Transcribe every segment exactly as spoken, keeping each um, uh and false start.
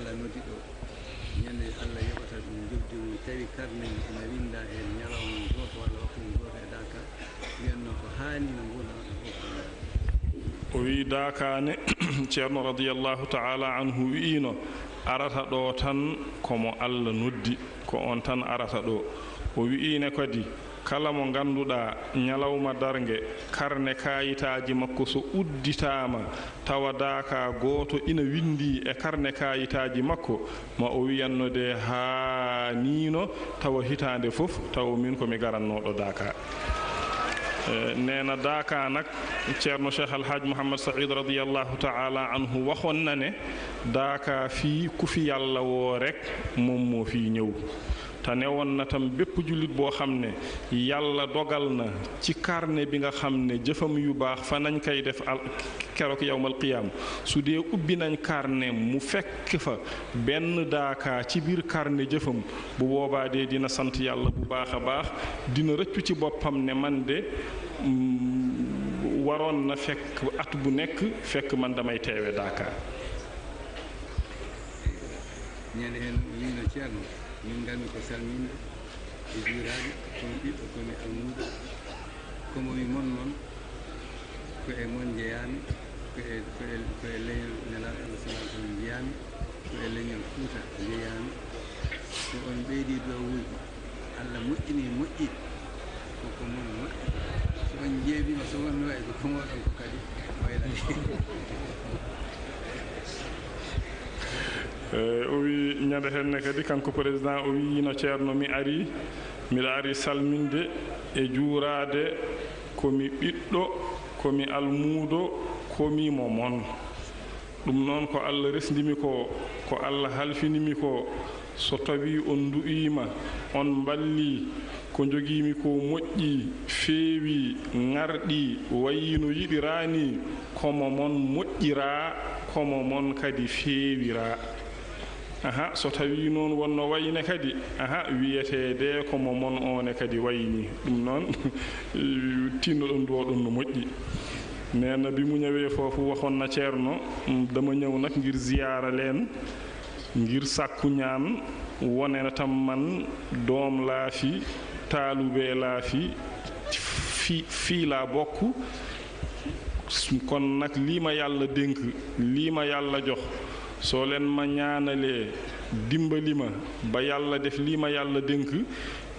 Allah noddi ɗo, ñande Allah yoɓata ɗum njoɓdi mum, tawi karne ina winnda heen ñalawma gooto walla waktu gooto e daaka, wiyanno ko haani no nguurɗa waɗa fof. O wiyi daaka ne, Ceerno radiyallahu ta'ala anhu wiyiino, arata ɗo tan ko mo Allah noddi, ko oon tan arata ɗo. O wiyiine kadi, kala mo ngannduɗaa ñalawma darnge, karne kaayitaaji makko so udditaama, tawa daaka gooto ina winndii e karne kaayitaaji makko, ma o wiyanno de haaniino, tawa hitaande fof, tawa min ko mi garannooɗo daaka. Eh, neena daaka nak, Ceerno Cheikh Al Hadj Mouhamed Saïd radiyallahu ta'ala anhu waxoon na ne, daaka fii ku fi Yàlla woo rek, moom moo fii ñëw. Te newoon na tam bépp jullit boo xam ne Yàlla dogal na ci carnet bi nga xam ne jëfam yu baax fa nañ koy def al, keroog yawmal qiyaam, su dee ubbi nañ carnet mu fekk fa benn daaka ci biir carnet jëfam, bu boobaa de dina sant Yàlla bu baax a baax, dina rëccu ci boppam ne man de, mm, waroon na fekk at bu nekk fekk man damay teewe daaka. Ñande heen o wiino, Ceerno, min ngarmi ko salminde e juuraade, ko mi ɓiɗɗo, ko mi almuudo, ko mo mi mon mon, ko e mon njeyaami, ko e, ko e, ko e leñol Nelaaɗo Allah sallallahu alaihi wasallam njeyaami, ko e leñol Fuuta njeyaami, ko on ɓeydi duwawuuji. Allah moƴƴini moƴƴi, ko ko mon moƴƴi. So on njeeɓiima, so won wayi ko, ko mooɗon ko kadi waylani. Eh, o wi ñande henne kadi, kanko président, o wiino, Ceerno, mi ari, miɗa ari salminde e juuraade, ko mi ɓiɗɗo, ko mi almuudo, ko mi mo mon. Ɗum noon ko Allah resndimi ko, ko Allah halfinimi ko, so tawii on ndu'iima, on mballii, ko njogiimi ko moƴƴii, feewii, ŋarɗii, wayii no yiɗiraa nii, ko mo mon moƴƴiraa, ko mo mon kadi feewiraa. Aha, so tawii noon wonno wayne kadi, aha, wiyetee de ko mo mon oone kadi wayni. Ɗum noon, tinnoɗon nduwoɗon no moƴƴi. Nee na bi mu ñëwee foofu waxoon na Ceerno, mm, dama ñëw nag ngir ziyaara leen, ngir sàkku ñaan, wone na tam man doom laa fi, taalube laa fi, fi, fii laa bokk. Kon nag lii ma Yàlla dénk, lii ma Yàlla jox, soo leen ma ñaanalee, dimbali ma ba Yàlla def lii ma Yàlla dénk,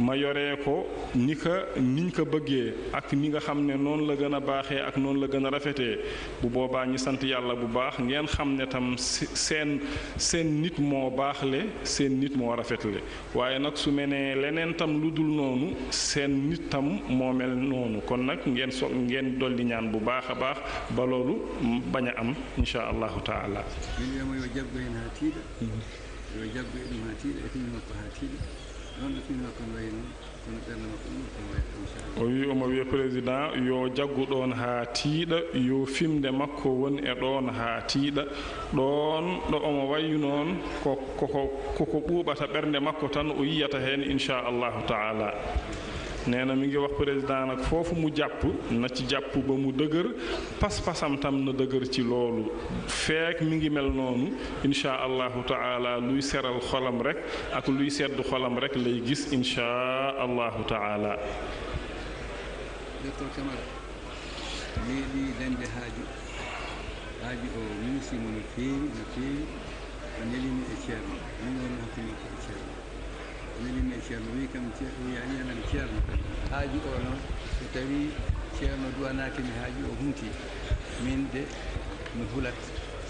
ma yoree ko ni ka, niñ ko bëggee ak ni nga xam ne noonu la gën a baaxee ak noonu la gën a rafetee, bu boobaa ñi sant Yàlla bu baax, ngeen xam ne tam se-, seen, seen nit moo baaxle, seen nit moo rafetle. Waaye nag su menee leneen tam lu dul noonu, seen nit tam moo mel noonu. Kon nag ngeen so, ngeen dolli ñaan bu baax a baax ba loolu bañ a am, incha Allahu taala. Min wiyama yo jaggu heen haa tiiɗa, yo jaggu e ɗum haa tiiɗa, e fini makko haa tiiɗa. Noon ɗo fini makko no wayi noon, kono ɓernde makko ɗum ko wayi, inchallah. O wi, omo wiya président yo jaggu ɗoon haa tiiɗa, yo fimde makko won e ɗoon haa tiiɗa. Ɗoon ɗo omo wayi noon, ko, ko, ko, ko, ko ɓuuɓata ɓernde makko tan o yiyata heen, incha Allahu taala. Nee na mi ngi wax président nag foofu mu jàpp, na ci jàpp ba mu dëgër, pas-pasam tam na dëgër ci loolu. Feek mi ngi mel noonu, incha Allahu taala, luy seral xolam rek ak luy sedd xolam rek lay gis, incha Allahu taala. Docteur Camara, meeɗi dañde haaju. Haaju o muusii mo no feewi, no feewi. O neli mi e Ceerno. Min woni hakkunde makko e Ceerno. O neli mi e Ceerno. O wiyi kam, Ce-, o wiyi, a yiyan am Ceerno. Haaju o noon, so tawii Ceerno duwanaaki mi haaju o humti, min de mi hulat.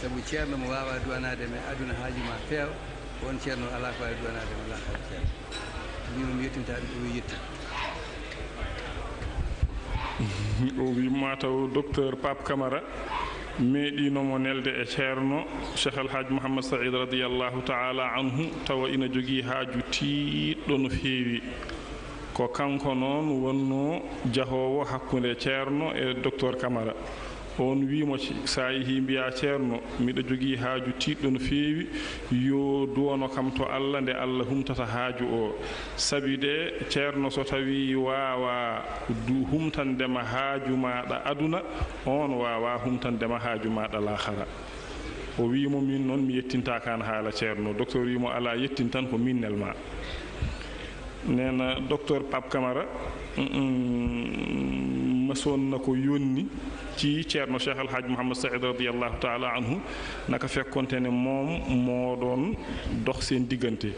Sabu Ceerno mo waawaa duwanaade mi aduna haaju ma feewa, on Ceerno alaa ko waawi duwanaade mi laakhara Ceerno. Mbimi mi yettinta ɗum, o wiyi yetti. O wi mataw docteur Pape Camara meeɗiino mo nelde e Ceerno Cheikh El Hadj Mouhamed Saïd radiyallahu taala anhu, tawa ina jogii haaju tiiɗɗo no feewi. Ko kanko noon wonnoo jahoowo hakkunde Ceerno e docteur Camara. Oon wii mo, "Sa yehii mbiyaa Ceerno, miɗo jogii haaju tiiɗɗo no feewi, yo duwano kam to Allah nde Allah humtata haaju o. Sabi de Ceerno so tawii waawaa du-, humtande ma haaju maaɗa aduna, oon waawaa humtande ma haaju maaɗa laakhara." O wiyi mo, "Min noon, mi yettintaaka aan haala, Ceerno." Docteur wiyi mo, "Alaa, yettin tan, ko min nelmaa." Nee na, docteur Pape Camara, mm, mm, mësoon na ko yónni ci Ceerno Cheikh Al Hadj Mouhamed Saïd radiyallahu taala anhu, naka fekkonte ne moom moo doon dox seen diggante.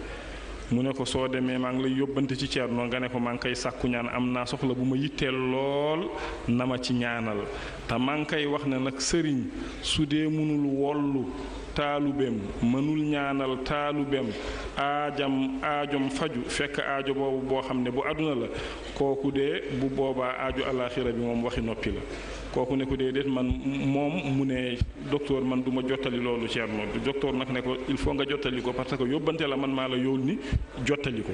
Mu ne ko, "Soo demee, maa ngi lay yóbbante ci Ceerno, nga ne ko maa ngi koy sàkku ñaan, am naa soxla bu ma yitteel lool, na ma ci ñaanal. Te maa ngi koy wax ne nag, sëriñ, su dee mënul wollu taalubeem, mënul ñaanal taalubeem, aajam, aajom faju, fekk aajo boobu boo xam ne bu àdduna la, kooku de, bu boobaa, aajo alaaxira bi moom, waxi noppi la." Kooku ne ko, "Déedéet, man moom." Mu ne, "Docteur, man du ma jottali loolu Ceerno." Docteur nag ne ko, "Il faut nga jottali ko, parce que yóbbante la, man maa la yónni, jottali ko."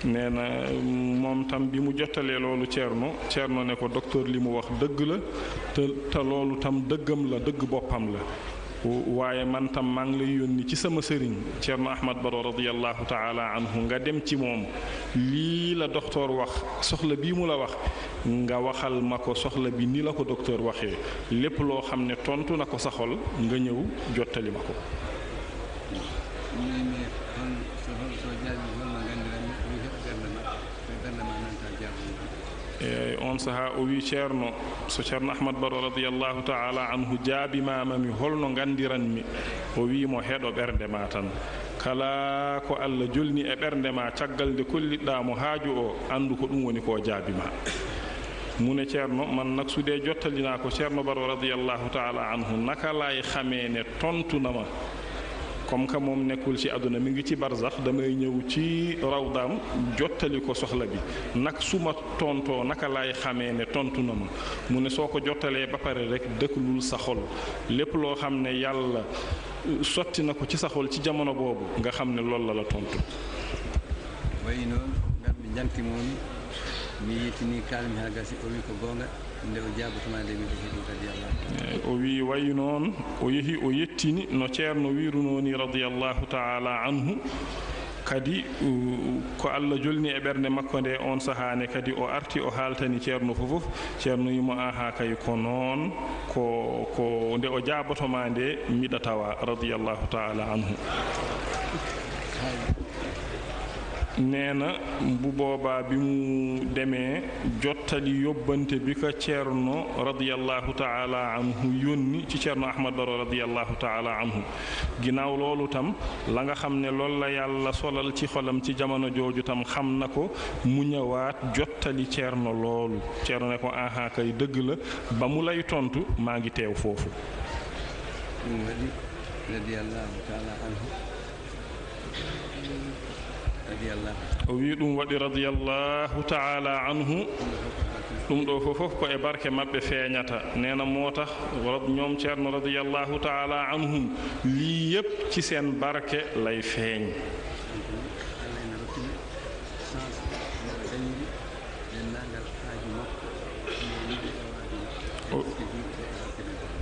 Nee na, moom tam, bi mu jottalee loolu Ceerno, Ceerno ne ko, "Docteur, li mu wax dëgg la, te, te loolu tam dëggam la, dëgg boppam la. Waaye man tam, maa ngi lay yónni ci sama sëriñ, Ceerno Ahmad Baro radiyallahu taala anhu, nga dem ci moom. Lii la docteur wax, soxla bii mu la wax, nga waxal ma ko, soxla bi ni la ko docteur waxee. Lépp loo xam ne tontu na ko sa xol, nga ñëw jottali ma ko." Mimi, hol, so, hol, so jaabi, hol no nganndiranmi, mi heɓa ɓernde ma, mi ɓernde ma nanta jaabude ma. E on sahaa, o wi, "Ceerno, so Ceerno Ahmad Baro radiyallahu taala anhu jaabimaama mi, hol no nganndiranmi?" O wi mo, "Heɗo ɓernde ma tan. Kala ko Allah jolni e ɓernde ma, caggal nde kollitɗaa mo haaju o, anndu ko ɗum woni ko jaabi ma." Mu ne, "Ceerno, man nag, su dee jottali naa ko Ceerno Baro radiyallahu taala anhu, naka laay xamee ne tontu na ma? Comme que moom nekkul ci àdduna, mi ngi ci barzax, damay ñëw ci rawdaam, jottali ko soxla bi. Nag, su ma tontoo, naka laay xamee ne tontu na ma?" Mu ne, "Soo ko jottalee ba pare rek, dëkklul sa xol. Lépp loo xam ne Yàlla sotti na ko ci sa xol ci jamono boobu, nga xam ne loolu la la tontu." Wayi noon, ngar mi janti momi, mi yetini, kalmi haa gasi, o wi ko goonga, nde o jaaboto ma nde, miɗo heɗi, radiyallahu anhu. Eh, o wi, wayi noon, o yehi, o yettini no Ceerno wirunoo ni, radiyallahu taala anhu. Kadi, u-, ko Allah jolni e ɓernde makko nde, on sahaa ne kadi o arti, o haaltani Ceerno fof fof. Ceerno wi mo, "Aha kay, ko noon, ko, ko nde o jaaboto ma nde, miɗa tawa," radiyallahu taala anhu. Nee na, bu boobaa, bi mu demee, jottali yóbbante bi ka Ceerno radiyallahu taala anhu yónni ci Ceerno Ahmad Baro radiyallahu taala anhu. Ginnaaw loolu tam, la nga xam ne loolu la Yàlla solal ci xolam ci jamono jooju tam, xam na ko, mu ñëwaat jottali Ceerno loolu. Ceerno ne ko, "Aha kay, dëgg la, ba mu lay tontu, maa ngi teew foofu." Ɗum waɗi, radiyallahu taala anhu. Radiyallahu. O wi ɗum waɗi, radiyallahu taala anhu. Ɗum ɗo fof fof ko e barke maɓɓe feeñata. Nee na moo tax, rad-, ñoom Ceerno radiyallahu taala anhum, lii yépp ci seen barke lay feeñ. Allah ina rokki mo chance, mo dañiri denndaangal haaju makko, mo yiɗi e waaju makko.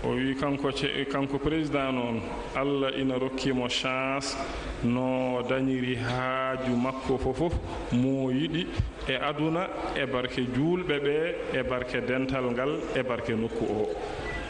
O, o wi kanko ce-, kanko président noon, Allah ina rokki mo chance no dañiri haaju makko fof fof, mo yiɗi e aduna, e barke juulɓe ɓe, e barke dental ngal, e barke nokku o.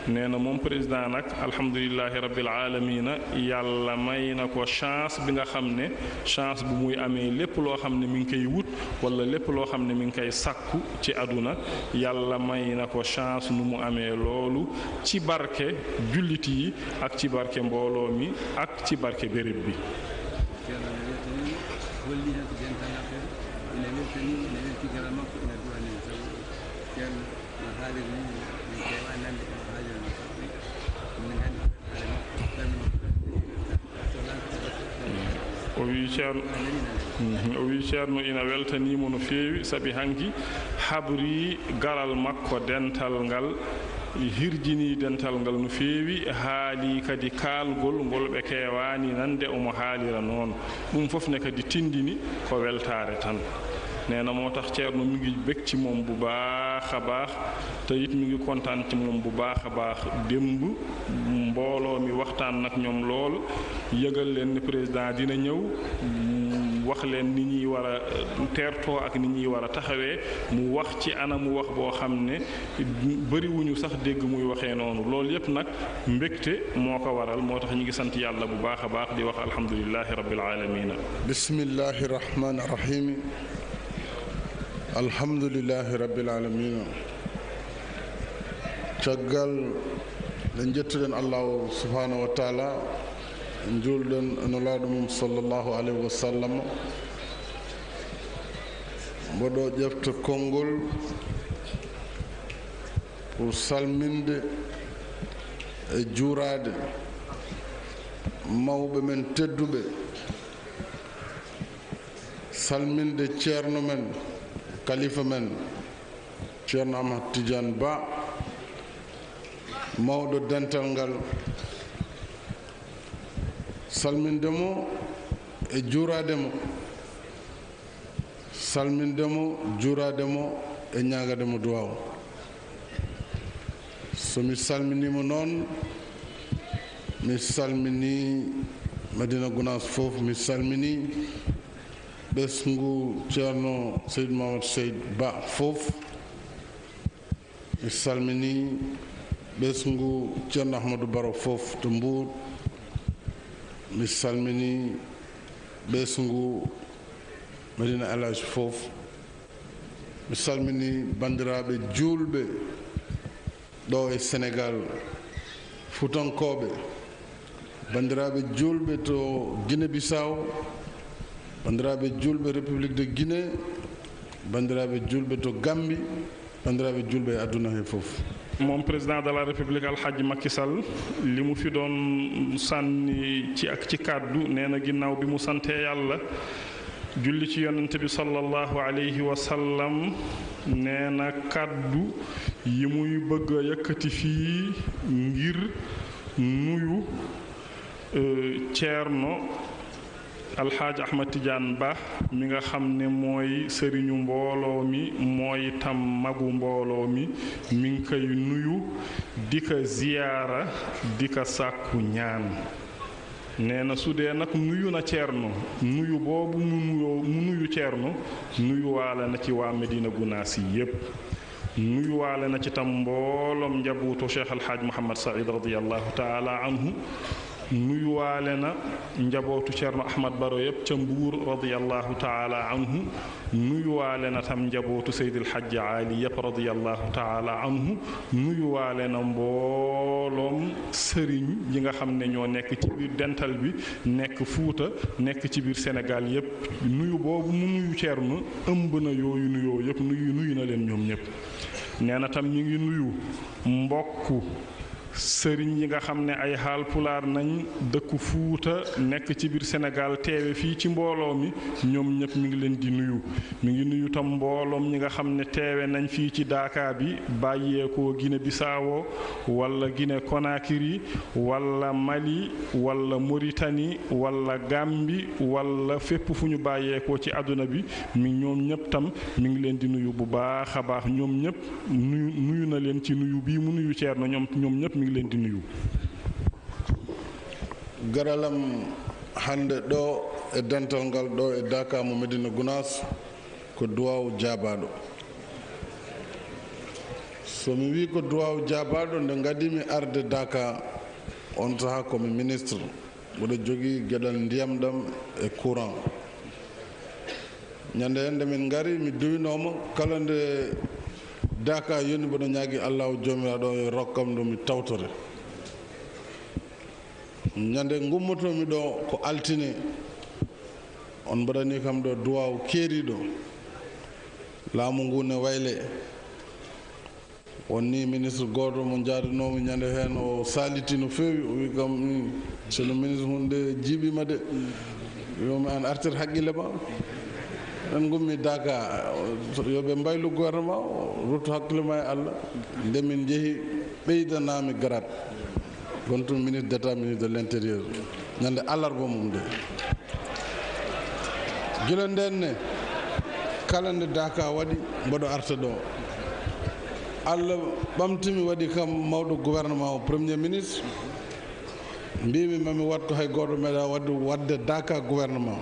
Nee na moom président nag, alhamdulillahi rabbil alamina, Yàlla may na ko chance bi nga xam ne chance bu muy amee lépp loo xam ne mi ngi koy wut, walla lépp loo xam ne mi ngi koy sàkku ci aduna, Yàlla may na ko chance nu mu amee loolu ci barke jullit yi ak ci barke mbooloo mi ak ci barke béréb bi. Ceerno ne weltaniima, holli heen ko dental ngappere, ina weltanii, ina weltii garal makko, ina duwanii mo sabu Ceerno no haalirnii, min keewa nande no haalirnoo sabu min nganndi haale makko, darnde makko. O wi Ceerno, mhm, o wi Ceerno ina weltanii mo no feewi, sabi hanki habri garal makko dental ngal, hirjinii dental ngal no feewi, haali kadi kaalgol ngol ɓe keewaani nande omo haalira noon. Ɗum fof ne kadi tindini ko weltaare tan. Nee na moo tax Ceerno mi ngi bég ci moom bu baax a baax, te it mi ngi kontaan ci moom bu baax a baax. Démb mbooloo mi waxtaan nag ñoom lool, yëgal leen ne président dina ñëw. wax leen ni ñuy war a, euh, teertoo ak ni ñuy war a taxawee. Mu wax ci anamu wax boo xam ne bëriwuñu sax dégg muy waxee noonu. Loolu yépp nag, mbégte moo ko waral. Moo tax ñu ngi sant Yàlla bu baax a baax, di wax alhamdulillahi rabbil aalamiina. Bismillahi rahmaani rahiim. Alhamdulillahi rabbil aalamiina. Caggal nde njettuɗen Allahu subhaanahu wa taala, njuulɗen e Nulaaɗo mum sallallahu alayhi wa sallam, mboɗo ƴefta konngol pour salminde e juuraade mawɓe men tedduɓe, salminde ceerno men, kalifa men, Ceerno Ahmad Tidiane Ba, mawɗo dental ngal, salminde mo e juuraade mo, salminde mo, juuraade mo e ñaagade mo duwaaw. So mi salminiima noon, mi salminii Madina Gunaas fof, mi salminii ɓesngu Ceerno Seydi Mahamad Seydi Ba fof, mi salminii ɓesngu Ceerno Ahmadu Baro fof to Mbuur, mi salminii ɓesngu Madina El Hadj fof, mi salminii banndiraaɓe juulɓe ɗo e Senegaal, Fuutankooɓe, banndiraaɓe juulɓe to Guinée Bissau, banndiraaɓe juulɓe République de Guinée, banndiraaɓe juulɓe to Gambie, banndiraaɓe juulɓe e aduna he fof. Moom, président de la République, Alhaji Macky Sall, li mu fi doon sànni ci ak ci kàddu, nee na ginnaaw bi mu santee Yàlla, julli ci Yonent bi sallallahu alayhi wa sallam, nee na kàddu yi muy bëgg a yëkkati fii ngir nuyu, euh, Ceerno Alhaji Ahmad Tidiane Ba, mi nga xam ne mooy sëriñu mbooloo mi, mooy tam magu mbooloo mi, mi ngi koy nuyu, di ko ziyaara, di ko sàkku ñaan. Nee na su dee nag nuyu na Ceerno, nuyu boobu mu nuyoo, mu nuyu Ceerno, nuyuwaale na ci waa Medina Gunaas yi yépp. Nuyuwaale na ci tam mbooloom njabootu Cheikh Alhaji Mouhamed Saïd radiyallahu taala anhu. Nuyuwaale na njabootu Ceerno Ahmad Baro yépp ca Mbuur radiyallahu taala anhu. Nuyuwaale na tam njabootu Seydil Hajji Ali yépp radiyallahu taala anhu. Nuyuwaale na mbooloom sëriñ yi nga xam ne ñoo nekk ci biir dental bi, nekk Fuuta, nekk ci biir Sénégal yépp. Nuyu boobu mu nuyu Ceerno ëmb na yooyu nuyoo yépp, nuyu, nuyu na leen ñoom ñépp. Nee na tam mi ngi nuyu mbokku sëriñ yi nga xam ne ay Haalpulaar nañ, dëkku Fuuta, nekk ci biir Sénégal, teewe fii ci mbooloo mi, ñoom ñépp mi ngi leen di nuyu. Mi ngi nuyu tam mbooloom ñi nga xam ne teewe nañ fii ci Daaka bi, bàyyeekoo Guinée Bissau, walla Guinée Conakry, walla Mali, walla Mauritanie, walla Gambie, walla fépp fu ñu bàyyeekoo ci àdduna bi. Mi, ñoom ñépp tam mi ngi leen di nuyu bu baax a baax. Ñoom ñépp nuyu, nuyu na leen ci nuyu bii mu nuyu Ceerno. Ñoom, ñoom ñépp mi ngi leen di nuyu. Garalam hannde ɗo e dental ngal ɗo e Daaka mo Medina Gunaas ko duwaaw jaabaaɗo. So mi wii ko duwaaw jaabaaɗo, nde ngadimi arde Daaka, on sahaa ko mi ministre, mboɗo jogii geɗal ndiyam ɗam e courant. Ñande heen nde min ngari, mi duwinooma, kala nde Daaka yoni, mboɗo ñaagi Allaahu Joomiraaɗo o yo rokkam ɗum mi tawtore. Ñande ngummotoomi ɗo ko altine, on mbaɗani kam ɗo duwaaw keeriiɗo, laamu ngu ne wayle. Won ni ministre gooto mo njaadanoomi ñande heen, o saaliti no feewi, o wi kam, "Mm, monsieur le ministre, huunde jiiɓiima de." Wiyoomi, "Aan artir haqqille ma." En ngummi Daaka, yo ɓe mbaylu gouvernement o, rutto hakkille ma e Allah. Nde min njehi, ɓeydanaami garaat. Gontum ministre d'État, ministre de l'Intérieur, ñande alarba mum nde. Gila nden ne, kala nde Daaka waɗi, mboɗo arta ɗo. Allah ɓamtimi, waɗi kam mawɗo gouvernement o, premier ministre. Mbimi mami waɗ ko hay gooto meeɗa waɗde, waɗde Daaka gouvernement.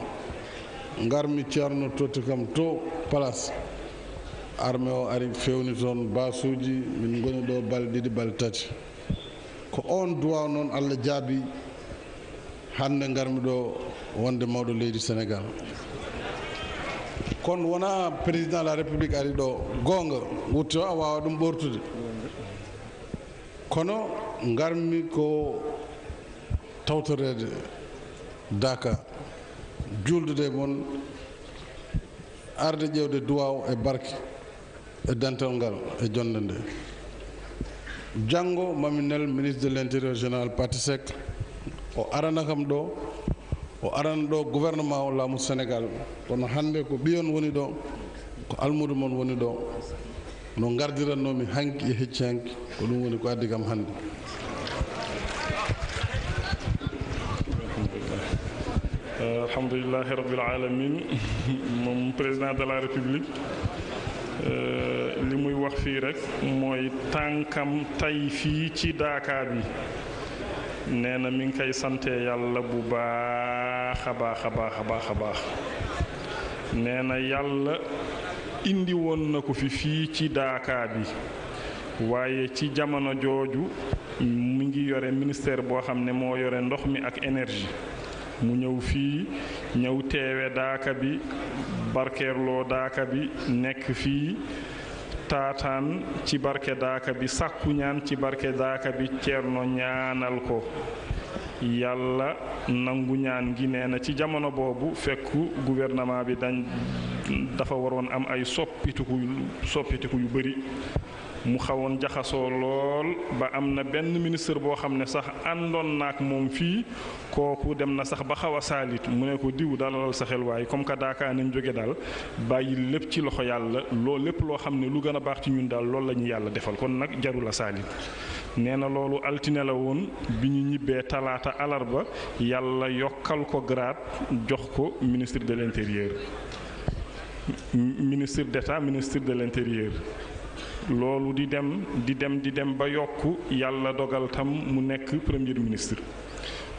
Ngarmi, Ceerno totti kam to place. Armée o ari, fewni toon baasuuji, min ngoni ɗo balɗe ɗiɗi, balɗe tati. Ko oon duwaaw noon Allah jaabi, hannde ngarmi ɗo wonde mawɗo leydi Senegaal. Kono wonaa Président de la République ari ɗo, goonga, wutte o a waawa ɗum ɓoortude. Kono ngarmi ko tawtoreede Daaka, juuldude e mon, arde ƴeewde duwaaw e barke e dental ngal e jonnde nde. Janngo mami nel ministre de l'Intérieur, général Pathé Seck, o arana kam ɗo, o arana ɗo gouvernement o, laamu Senegaal. Kono hannde ko ɓiyon woni ɗo, ko almuudo mon woni ɗo. No ngardirannomi hanki e hecci hanki, ko ɗum woni ko addi kam hannde. Alhamdulillahi rabbil alamin. Moom, président de la république, euh, li muy wax fii rek mooy tànkam tay fii ci Daaka bi. Nee na mi ngi koy sante Yàlla bu baax a baax a baax a baax a baax. Nee na Yàlla indi woon na ko fi fii ci Daaka bi, waaye ci jamono jooju mi ngi yore ministère boo xam ne moo yore ndox mi ak énergie. Mu ñëw fii, ñëw teewe Daaka bi, barkeerloo Daaka bi, nekk fii, taataan ci barke Daaka bi, sàkku ñaan ci barke Daaka bi, Ceerno ñaanal ko. Yàlla nangu ñaan gi. Nee na ci jamono boobu fekk gouvernement bi dañ dafa waroon am ay soppitiku soppitiku yu bari. Mu xawoon jaxasoo lool, ba am na benn ministre boo xam ne sax àndoon naak moom fii, kooku dem na sax ba xaw a saalit. Mu ne ko, diw, dalalal sa xel waaye, comme que Daaka nañ jóge daal, bàyyi lépp ci loxo Yàlla. Loolu lépp loo xam ne lu gën a baax ci ñun daal, loolu la ñu Yàlla defal, kon nag jarul a saalit. Nee na loolu altine la woon. Bi ñu ñibbee talaata, alarba, Yàlla yokkal ko grade, jox ko ministre de l'intérieur, ministre d'État, ministre de l'intérieur. Loolu di dem, di dem, di dem ba yokk, Yàlla dogal tam mu nekk premier ministre.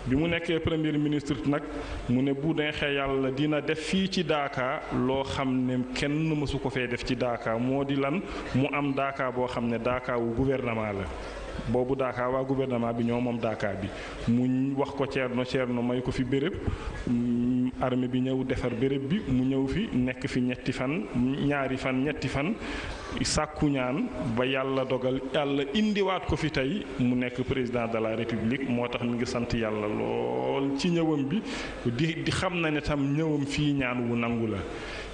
Bi mu nekkee premier ministre nag, mu ne bu neexee Yàlla dina def fii ci Daaka loo xam ne kenn mësu ko fee def ci Daaka. Moo di lan? Mu am Daaka boo xam ne Daaka wu gouvernement la. Boobu Daaka, waa gouvernement bi ñoo moom Daaka bi. Mu wax ko Ceerno, Ceerno may ko fi béréb, mm, armée bi ñëw defar béréb bi, mu ñëw fi, nekk fi ñetti fan, ñaari fan, ñetti fan, sàkku ñaan, ba Yàlla dogal, Yàlla indiwaat ko fi tey, mu nekk président de la République. Moo tax mi ngi sant Yàlla lool ci ñëwam bi, di, di xam na ne tam ñëwam fii ñaan wu nangu la.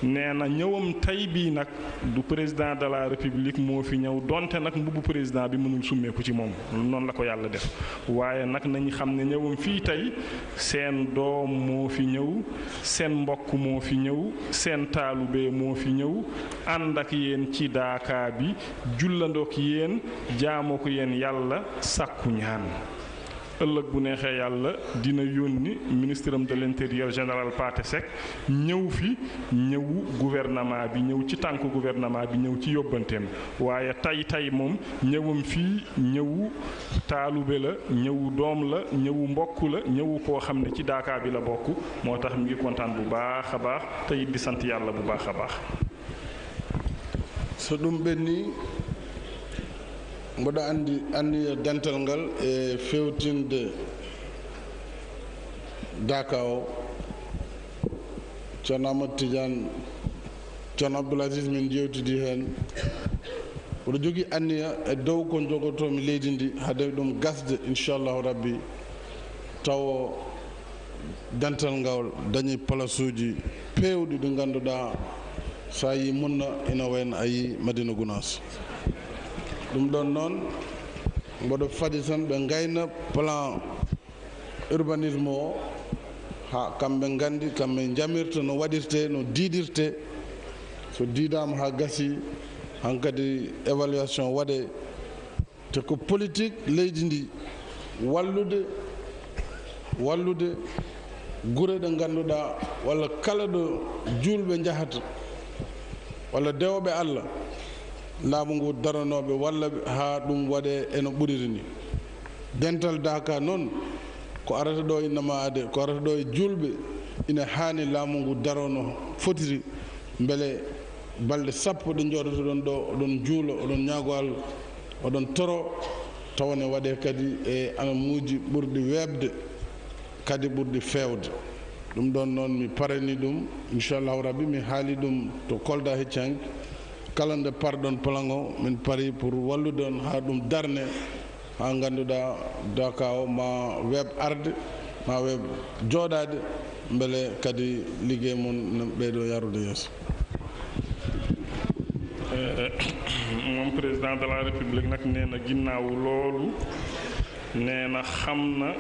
Nee na ñëwam tey bii nag, du président de la République moo fi ñëw, donte nag mbubbu président bi mënul summeeku ci moom, noonu la ko Yàlla def. Waaye nag nañu xam ne ñëwam fii tey, seen doom moo fi ñëw, seen mbokk moo fi ñëw, seen taalube moo fi ñëw, ànd ak yéen ci Daaka bi, jullandook yéen, jaamoo ko yéen Yàlla, sàkku ñaan. Ëllëg bu neexee Yàlla dina yónni ministre am de l'intérieur, général Pathé Seck, ñëw fi, ñëwu gouvernement bi, ñëw ci tànk gouvernement bi, ñëw ci yóbbanteem. Waaye tey, tey moom, ñëwam fii, ñëwu taalube la, ñëwu doom la, ñëwu mbokk la, ñëwu koo xam ne ci Daaka bi la bokk. Moo tax mi ngi kontaan bu baax a baax, te it di sant Yàlla bu baax a baax. So ɗum ɓennii, mboɗo anndi anniya dental ngal e feewtinde Daaka o. Ceerno Amadou Tidiane, Ceerno Abdoul Aziz, min njeewtidii heen. Oɗo jogii anniya e dow ko njogotoo-mi leydi ndi, hade ɗum gasde, inchallahu rabbi, tawo dental ngal dañi palasuuji peewɗi ɗi ngannduɗaa, so a yii Munna, ina wayno a yii Madina Gunaas. Ɗum ɗoon noon, mboɗo faadi tan ɓe ngayna plan urbanisme o, haa kamɓe nganndi, kamɓe njamirta no waɗirtee, no diidirtee. So diidaama haa gasii, hankadi évaluation waɗee. Te ko politique leydi ndi, wallude, wallude gure ɗe ngannduɗaa, walla kala ɗo juulɓe njahata, walla dewooɓe Allah, laamu ngu daranooɓe walla ɓe haa ɗum waɗee e no ɓuriri ni. Dental Daaka noon, ko arata ɗo innama ade, ko arata ɗo e juulɓe, Ina haani laamu ngu daroo no fotiri, mbele balɗe sappo ɗe njooɗotoɗon ɗo, oɗon njuulo, oɗon ñaago Allah, oɗon toro, tawa ne waɗee kadi e anamuuji ɓurɗi weeɓde, kadi ɓurɗi feewde. Ɗum ɗoon noon, mi parani ɗum, inchallahu rabbi, mi haali ɗum to Kolda hecci hanki. Kala nde parɗon plan o, min pari pour wallude on haa ɗum darne, haa ngannduɗaa Daka o ma weeɓ arde, ma weeɓ jooɗaade, mbele kadi liggey mon ne ɓeydo yarude yeeso. Eh, moom président de la république nag nee na ginnaaw loolu, nee na xam na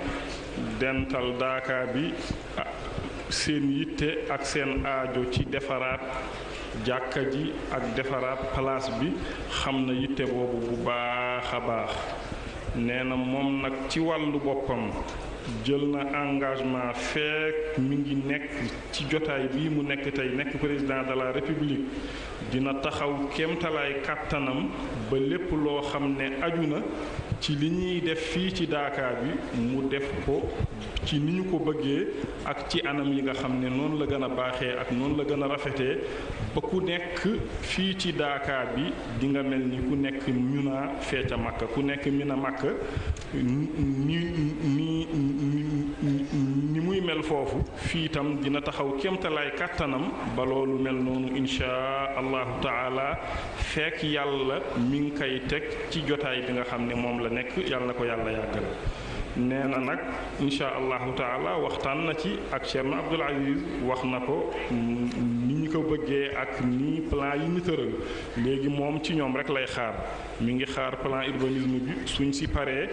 dental Daka bi, ah, seen yitte ak seen aajo ci defaraat jàkka ji ak defaraat place bi, xam na yitte boobu bu baax a baax. Nee na moom nag ci wàllu boppam jël na engagement, feek mi ngi nekk ci jotaay bii mu nekk tey, nekk président de la république, dina taxaw kéemtalaay kàttanam ba lépp loo xam ne aju na ci li ñuy def fii ci Daka bi, mu def ko ci ni ñu ko bëggee ak ci anam yi nga xam ne noonu la gën a baaxee ak noonu la gën a rafetee, ba ku nekk fii ci Daka bi di nga mel ni ku nekk Mina fee ca Makka, ku nekk Mina Makka, ni, ni, ni, ni, ni muy mel foofu, fii itam dina taxaw kéemtalaay kàttanam ba loolu mel noonu, inchaa Allahu taala, fekk Yàlla mi ngi koy teg ci jotaay bi nga xam ne moom la nekk. Yàlla na ko Yàlla yàggal. Nee na nag, inchaa Allahu taala, waxtaan na ci ak Thierno Abdoul Aziz, wax na ko, mm, ni ñu ko bëggee ak ni plan yi ñu tëral. Léegi moom ci ñoom rek lay xaar. Mi ngi xaar plan urbanisme bi, suñ si paree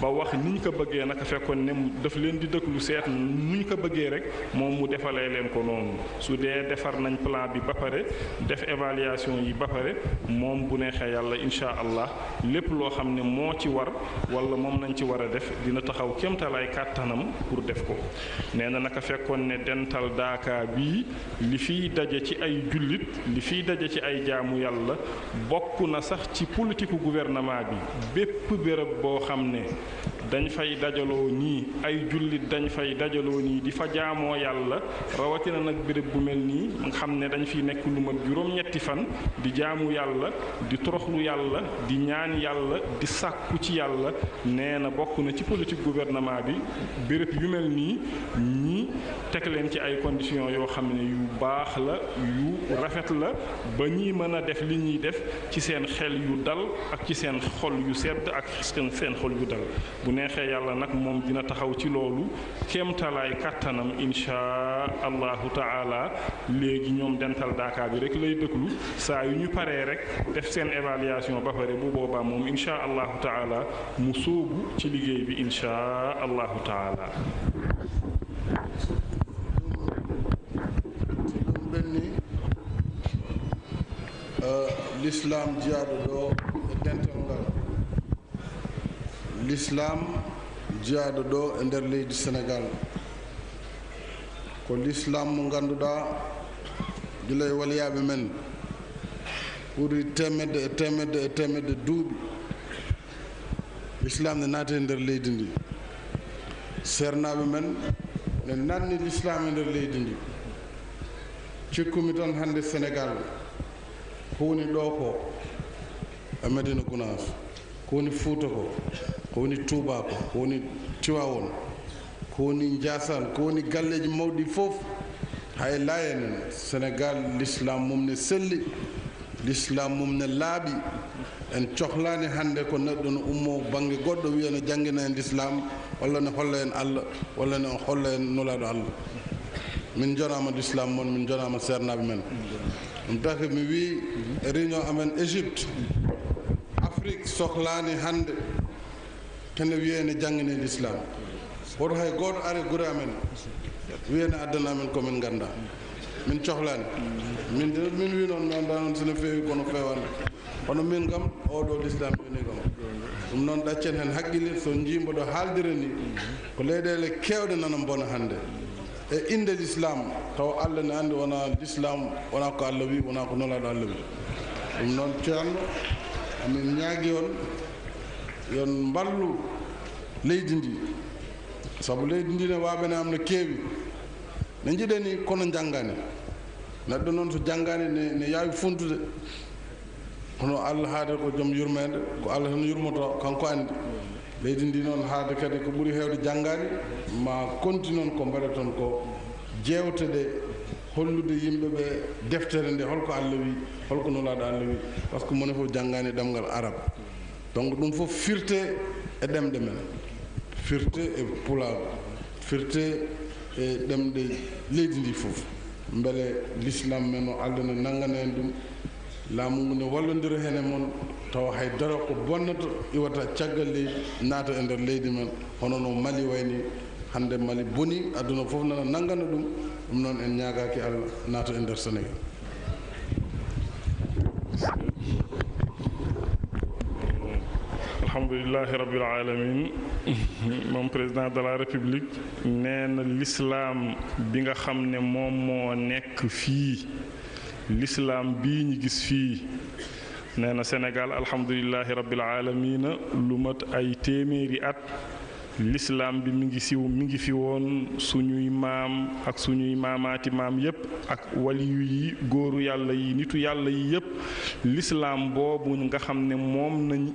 ba wax ni ñu ko bëggee, naka fekkoon ne daf leen di déglu, seet nu ñu ko bëggee rek, moom mu defalee leen ko noonu. Su dee defar nañ plan bi ba pare, def évaluation yi ba pare, moom bu neexee Yàlla, inchaa Allah, lépp loo xam ne moo ci war wala moom nañ ci war a def, dina taxaw kéemtalaay kàttanam pour def ko. Nee na naka fekkoon ne dental Daka bii, li fiy daje ci ay jullit, li fiy daje ci ay jaamu Yàlla, bokk na sax ci politiku gouvernement bi. Bépp béréb boo xam ne dañ fay dajaloo nii, ay jullit dañ fay dajaloo nii di fa jaamoo Yàlla, rawatina nag béréb bu mel nii nga xam ne dañ fiy nekk lu mat juróom-ñetti fan di jaamu Yàlla, di toroxlu Yàlla, di ñaan Yàlla, di sàkku ci Yàlla. Nee na bokk na ci politique gouvernement bi, béréb yu mel nii, ñi teg leen ci ay conditions yoo xam ne yu baax la, yu rafet la, ba ñi mën a def li ñuy def ci seen xel yu dal ak ci seen xol yu sedd ak seen, seen xol yu dal. Bu neexee Yàlla nag, moom dina taxaw ci loolu kéemtalaay kàttanam, inchaa Allahu taala. Léegi ñoom dental Daka bi rek lay déglu. Saa yu ñu paree rek, def seen évaluation ba pare, bu boobaa moom, inchaa Allahu taala, mu sóobu ci liggéey bi, inchaa Allahu taala. Ɗum ɓenni, eh, l'islam jiyaaɗo ɗo e dental ngal. L'islam jiyaaɗo ɗo e nder leydi Senegal ko l'islam mo ngannduɗaa, gila e waliyaaɓe men, ɓuri teemedde e teemedde e teemedde duuɓi, l'islam ne naati e nder leydi ndi. Seernaaɓe men ne nanni l'islam e nder leydi ndi. Cikkumi tan hannde Senegal, ko woni ɗo ko e Medina Gounass, ko woni Fuuta ko, ko woni Touba ko, ko woni Tiwawon, ko woni Ndiassane, ko woni galleeji mawɗi fof, hay Laayeen en, Senegal, l'islam mum ne selli, l'islam mum ne laaɓi. En cohlaani hannde ko neɗɗo no ummoo bannge goɗɗo, wiya no janngina en l'islam, walla no holla en Allah, walla no holla en Nulaaɗo Allah. Min njonaama l'islam mon, min njonaama seernaaɓe men. Ɗum taki mi wii e réunion amen Égypte, Afrique sohlaani hannde kene wiyee ne janngine l'islam. Woto hay gooto are gure amen wiyee ne addana amen ko min nganndaa. Min cohlaani. Min de, min wii noon, mi anndaa noon si no feewi, kono feewaani. Kono min kam, oo ɗoo l'islam yoni kam. Ɗum noon, ɗaccen heen hakkille, so njii mboɗo haaldira ni, ko leyɗeele keewɗe nana mbona hannde e innde l'islam, tawa Allah ne anndi wonaa l'islam, wonaa ko Allah wi, wonaa ko Nulaaɗo Allah wi. Ɗum noon, Ceerno, min ñaagi on, yo on mballu leydi ndi, sabu leydi ndi ne waaɓe ne am no keewi. Ne njiɗani kono njanngaani. Neɗɗo noon so janngaani ne, ne yaawi funtude. Kono Allah haade ko joom yurmeende, ko Allah tan yurmoto, kanko anndi. Leydi ndi noon haade kadi ko ɓuri heewde janngaani, ma konti noon ko mbaɗaton ko jeewte ɗe, hollude yimɓe ɓe deftere nde, holko Allah wi, holko Nulaaɗo Allah wi, parce que mone fof janngaani ɗemngal arab. Donc ɗum fof firte e ɗemɗe men, firte e pulaagu, firte e ɗemɗe leydi ndi fof. Mbele l'islam men o, Allah ne nanngana en ɗum, laamu ngu ne wallondira heen e mon, tawa hay dara ko bonnata iwata caggal leydi naata e nder leydi men, hono no Mali wayni. Hannde Mali boni, aduna fof nana nanngana ɗum. Ɗum noon en ñaagaaki Allah naata e nder Senegal. Alhamdulillahi Rabbil Alamin. Moom président de la République nee na l'islam bi nga xam ne moom moo nekk fii, l'islam bii ñu gis fii, nee na Sénégal, alhamdulillahi Rabbil Alamina, lu mat ay téeméeri at, l'islam bi mi ngi siw, mi ngi fi woon, suñuy maam ak suñuy maamaati maam yépp, ak waliyu yi, góoru Yàlla yi, nitu Yàlla yi yépp. L'islam boobu nga xam ne moom nañ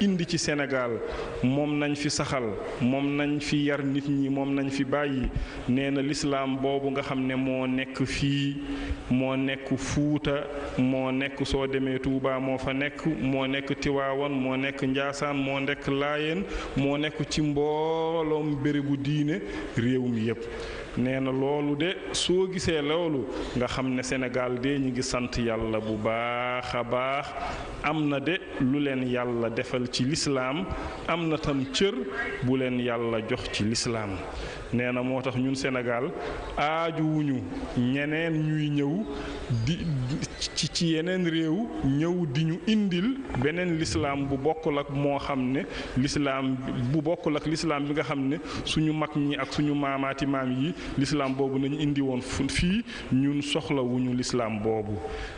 indi ci Sénégal, moom nañ fi saxal, moom nañ fi yar nit ñi, moom nañ fi bàyyi. Nee na l'islam boobu nga xam ne moo nekk fii, moo nekk Fuuta, moo nekk, soo demee Touba moo fa nekk, moo nekk Tiwaawan, moo nekk Njaasaan, moo nekk Laayeen, moo nekk ci mbooloom bérébu diine réew mi yépp. Nee na loolu de, soo gisee loolu, nga xam ne Sénégal de, ñi ngi sant Yàlla bu baax a baax. Am na de lu leen Yàlla defal ci lislaam, am na tam cër bu leen Yàlla jox ci lislaam. Nee na moo tax ñun Sénégal aajuwuñu ñeneen ñuy ñëw di, ci, ci yeneen réew, ñëw di ñu indil beneen lislaam bu bokkul ak moo xam ne lislaam, bu bokkul ak lislaam bi nga xam ne suñu mag ñi ak suñu maamaati maam yi, lislaam boobu nañu indi woon fu-, fii. Ñun soxlawuñu lislaam boobu.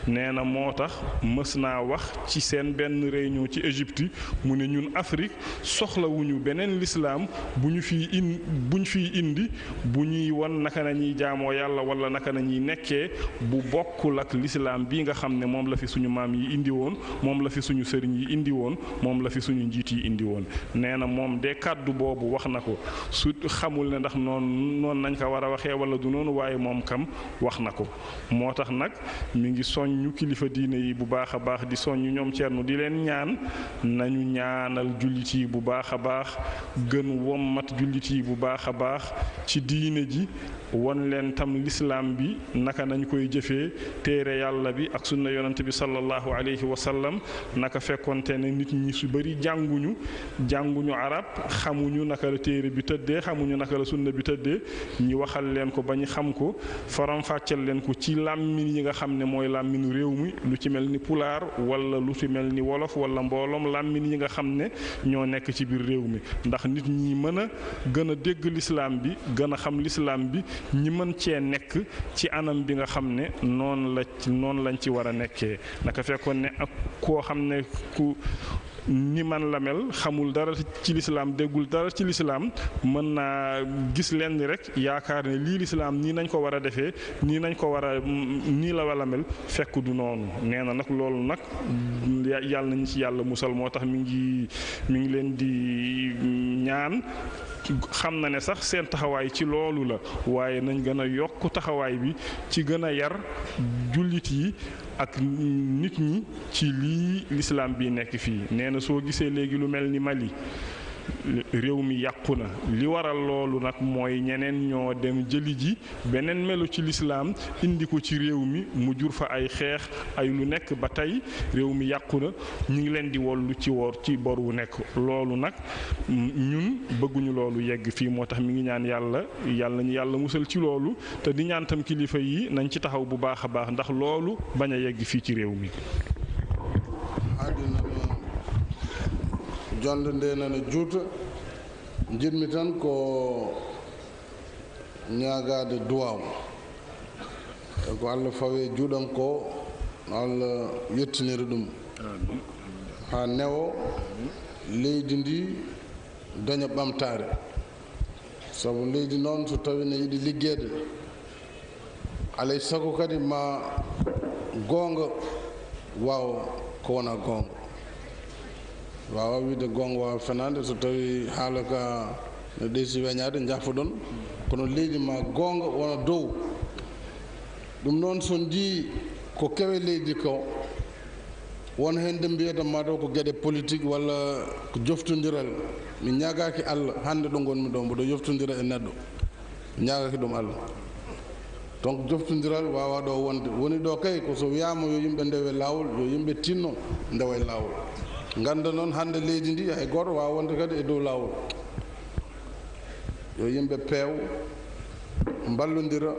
Nee na moo tax mës naa wax ci seen benn réunion ci Égypte, mu ne ñun Afrique soxlawuñu beneen lislaam bu ñu fiy in-, bu ñu fiy indi, bu ñuy won naka la ñuy jaamoo Yàlla wala naka la ñuy nekkee, bu bokkul ak lislaam bi nga xam ne moom la fi suñu maam yi indi woon, moom la fi suñu sëriñ yi indi woon, moom la fi suñu njiit yi indi woon. Nee na moom de kàddu boobu wax na ko, su xamul ne ndax noonu, noonu nañ ko war a waxee wala du noonu, waaye moom kam wax na ko. Moo tax nag mi ngi soññu kilifa diine yi bu baax a baax, di soññu ñoom Ceerno, di leen ñaan, nañu ñaanal jullit yi bu baax a baax, gën wommat jullit yi bu baax a baax ci diine ji, won leen tam lislaam bi, naka nañ koy jëfee, téere Yàlla bi ak sunna Yonent bi sallallahu alayhi wa sallam. Naka fekkonte ne nit ñi su bari jànguñu, jànguñu arab, xamuñu naka la téere bi tëddee, xamuñu naka la sunna bi tëddee, ñi waxal leen ko ba ñu xam ko, faram-fàcceel leen ko ci làmmiñ yi nga xam ne mooy làmmiñu réew mi, lu ci mel ni pulaar wala lu ci mel ni wolof wala mbooloom làmmiñ yi nga xam ne ñoo nekk ci biir réew mi, ndax nit ñi mën a gën a dégg lislaam bi, gën a xam lislaam bi, ñi mën cee nekk ci anam bi nga xam ne noonu la, noonu lañ ci war a nekkee. Naka fekkoon ne ak koo xam ne ku ni man la mel, xamul dara ci lislaam, déggul dara ci lislaam, mën naa gis lenn rek, yaakaar ne lii lislaam nii nañ ko war a defee, nii nañ ko war a, nii la war a mel, fekk du noonu. Nee na nag loolu nag, ya-, Yàlla nañu ci Yàlla musal. Moo tax mi ngi, mi ngi leen di ñaan, xam na ne sax seen taxawaay ci loolu la, waaye nañ gën a yokk taxawaay bi ci gën a yar jullit yi ak nit ñi ci lii lislaam bi nekk fii. Nee na soo gisee léegi lu mel ni Mali, réew mi yàqu na. Li waral loolu nag mooy ñeneen ñoo dem jëli ji beneen melo ci lislaam, indi ko ci réew mi, mu jur fa ay xeex, ay lu nekk. Ba tey réew mi yàqu na, ñu ngi leen di wollu ci wor, ci bor wu nekk. Loolu nag, ñun bëgguñu loolu yegg fii, moo tax mi ngi ñaan Yàlla, Yàlla nañu Yàlla musal ci loolu, te di ñaan tam kilifa yi nañ ci taxaw bu baax a baax, ndax loolu bañ a yegg fii ci réew mi. Haadi nana, jonde nde nana juuta, njiɗmi tan ko ñaagaade duwaaw. E ko Allah fawe juuɗam ko, Allah yettinira ɗum. Haa newo leydi ndi daña ɓamtaare. Sabu leydi noon, so tawi ne yiɗi liggeede, Alay sago kadi ma goonga waaw ko wona goonga. Waawa wiide goonga waawa fenaande so tawi haala ka ne ɗeysi weñaade, njaafoɗon. Kono leydi ma goonga wona dow. Ɗum noon so njii ko kewe leydi ko, won heen nde mbiyata ma ɗo ko geɗe politique walla ko joftondiral. Mi ñaagaaki Allah, hannde ɗo ngonmi ɗo, mboɗo yoftondira e neɗɗo. Mi ñaagaaki ɗum Allah. Donc, joftondiral waawa ɗo wonde. Woni ɗo kay ko so wiyaama yo yimɓe ndewe laawol, yo yimɓe tinno ndewa e laawol. Ngannda noon, hannde leydi ndi, hay gooto waawa wonde kadi e dow laawol. Yo yimɓe peew, mballondira,